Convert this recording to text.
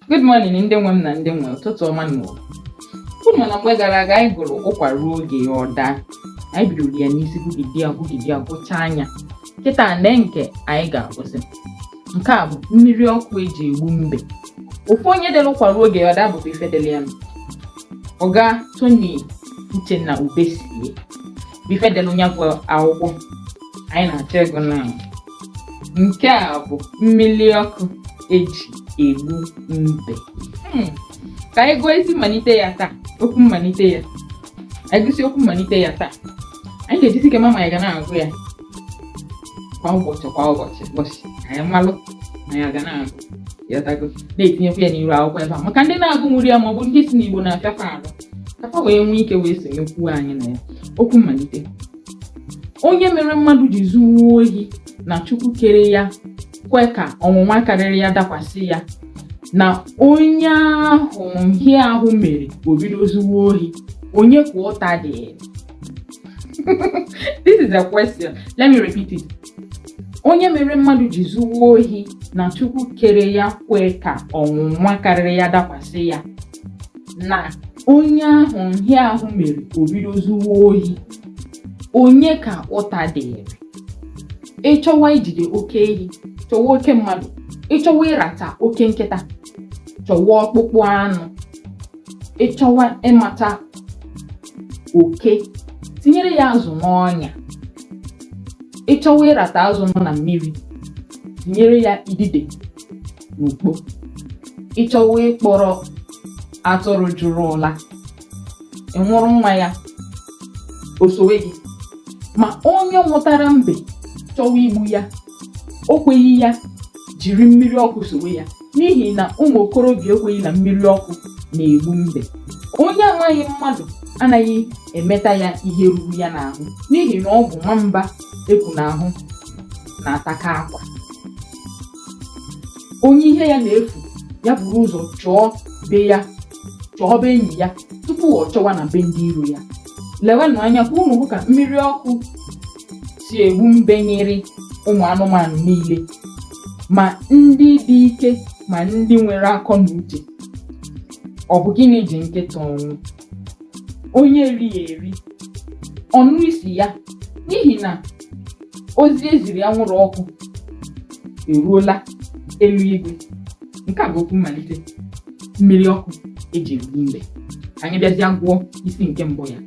Good morning, ndị nwe m na ndị nwe, ụtụtụ ọma nụ. Unu ma na mgbe gara aga anyị gụrụ Ụkwa Ruo Oge Ya Ọ Daa. Anyị bidoro ya n'isi, gụgide ya, gụgide ya, gụchaa nya. Kịta nee nke anyị ga-agụsị. Nke a bụ Mmiri Ọkụ Eji Egbu Mbe. Ofu onye dere Ụkwa Ruo Oge Ya Ọ Daa bụkwa ife dere ya. Ọga Tony Uchenna Ubesie bụ ife dere nya bụ akwụkwọ anyị na-achọ ịgụ na. Nke a bụ Mmiri Ọkụ Eji Egbu Mbe. Ka anyị gụọ isi mmalite ya taa, okwu mmalite ya. Anyị gụsị okwu mmalite ya taa, anyị ga-ejisi ike ma ma anyị ga na-agụ ya kwa ụbọchị, kwa ụbọchị ụbọchị, anyị malụ na ya ga na-agụ ya tago, na-etinyekwa ya n'iru akwụkwọ ebe a maka ndị na-agụnwurọ ya maọbụ ndị sị na Igbo na-afịa fa arụ, ka fa wee nwee ike wee sonyekwuo anyị na ya. Okwu mmalite: onye mere mmadụ ji zuwe ohi na Chukwu kere ya kwe ka ọnwụnwa karịrị ya dakwasị ya, na onye ahụ nhịahụ mere o bido zuwe ohi, onye ka ụta dịrị? This is a question. Let me repeat it. Onye mere mmadụ ji zuwe ohi na Chukwu kere ya kwe ka ọnwụnwa karịrị ya dakwasị ya, na onye ahụ nhịahụ mere o bido zuwe ohi, onye ka ụta dịrị? Ị chọwa ijide oke ehi, chọwa oke mmadụ. Ị chọwa ịrata oke nkịta, chọwa ọkpụkpụ anụ. Ị chọwa ịmata oke, tinyere ya azụ n'ọnya. Ị chọwa ịrata azụ nọ na mmiri, tinyere ya idide n'ukpo. Ị chọwa ịkpọrọ atụrụ jụrụ ụla, ị nwụrụ nwa ya o sowe gị. Ma onye nwụtara mbe chọwa igbu ya, o kweghị ya jiri mmiri ọkụ sowe ya, n'ihi na ụmụ okorobịa ekweghị na mmiri ọkụ na-egbu mbe. Onye amaghị mmadụ anaghị emeta ya ihe ruru ya n'ahụ, n'ihi na ọ bụ nwamba eku n'ahụ na-ataka akwa. Onye ihe ya na-efu, ya buru ụzọ chọọ be ya, chọọ be enyi ya tupu ọ chọwa na be ndị iro ya. Lewenụ anya ka unu hụ ka mmiri ọkụ si egbu mbe nyere ụmụ anụmanụ niile, ma ndị dị ike ma ndị nwere akọ na uche. Ọ bụ gịnị ji nkịta ọnwụ? Onye erighị eri ọ nụ isi ya, n'ihi na ozi eziri anwụrụ ọkụ eruola eluigwe. Nke a bụ okwu mmalite Mmiri Ọkụ Eji Egbu Mbe. Anyị bịazịa gụọ isi nke mbụ ya.